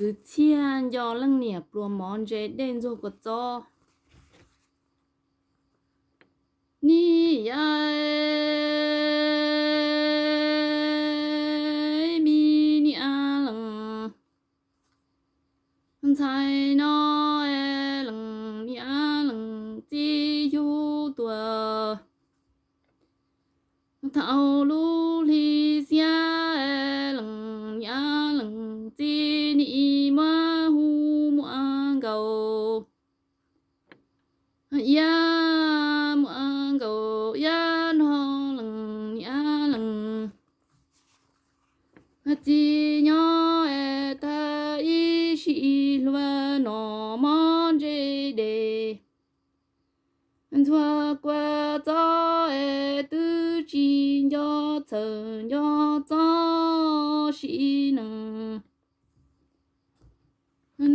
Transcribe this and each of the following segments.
Kwv txhiaj nco leej niam pluas mov ntse dej ntxuag kua txob. Nim ya mi niam leej ntxhais no, leej niam leej txiv yug tuag. Thaum lub hli xiab leej niam leej txiv nim muab hu Muaj Nkaus, ya Muaj Nkaus ya nrog leej niam leej txiv nyob es tag ib sim hlua no mob ntse des. Ntxuag kua txob es twb tsis nco txhawm nco txob sim neej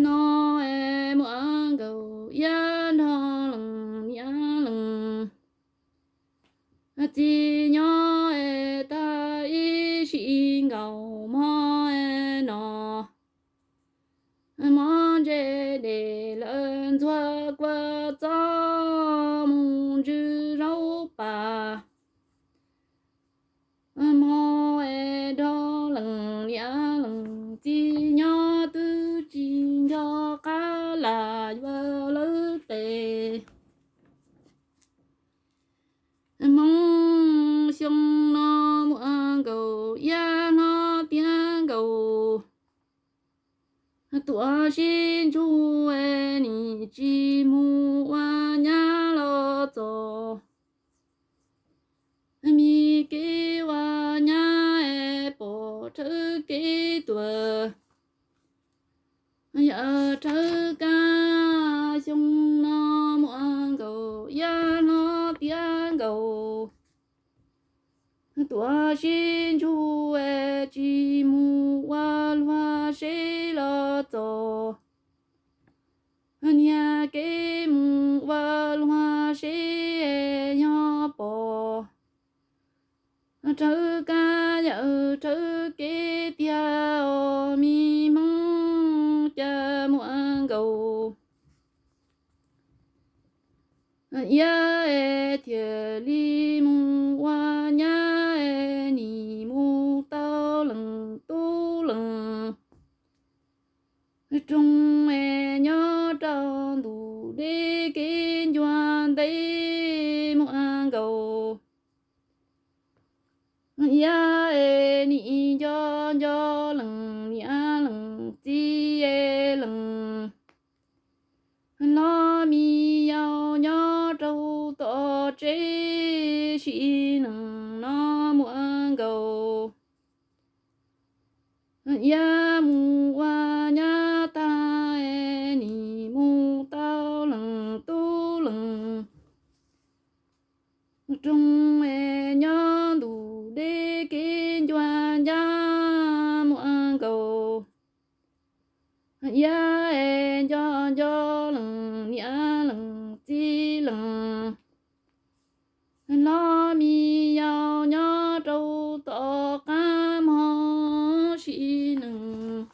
no es Muaj Nkaus ya nrog leej niam leej txiv nyob es tag ib sim nkaus mob no mob ntse des lawm ntxuag kua txob mus ntsw zaub pas. Mob es nrog leej niam leej txiv nyob twb tsis nco qab lam yuav lawv tes. Hmoob xyoo no Muaj Nkaus ya hlob Tiab Nkaus tuaj sib ntsug es nim tsis mus ua nyab los txog. Mi kev ua nyab es pom rhawv kev tuag. Yawm Rhawv Kab xyoo no Muaj Nkaus ya hlob Tiab Nkaus tuaj sib ntsug es tsis mus ua luag seb los txog. Niag kev mus ua luag seb yog pom Rhawv Kab yawm Rhawv Kev tiag os mi Hmoob cas Muaj Nkaus ya es thiaj li mus ua nyab es nim mus tau leej tub leej roog es nyob rau ntuj deb kev ncua ntev Muaj Nkaus ya es nim nco nco leej niam leej txiv es leej hlob mi yaus nyob rau tom tsev sim neej no Muaj Nkaus ya mus ua nyab tag es nim mus tau leej tub leej roog es nyob ntuj deb kev ncua ncaj Muaj Nkaus ya es nco nco leej niam leej txiv leej hlob mi yaus nyob rau tom qab mog sim neej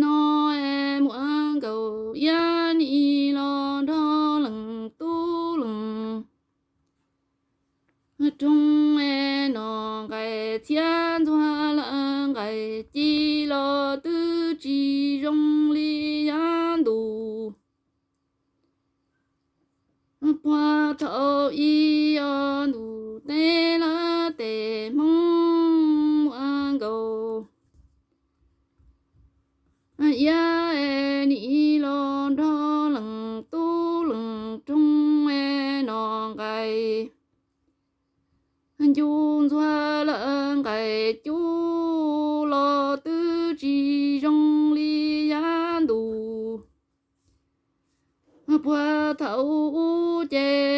no es Muaj Nkaus ya nim los nrog leej tub leej roog es Nom Nqais txhiab Ntxuag Lawm Nqais ci los twb tsis zoo li yav ntuj. Puag thaum ib os ntuj teb lawv tes Hmoob Muaj Nkaus ya es nim los nrog leej tub leej roog es Nom Nqais Ncu Ntxuag Lawm Nqais Cub los twb tsis zoo li yav ntuj. Puag thaum ub ces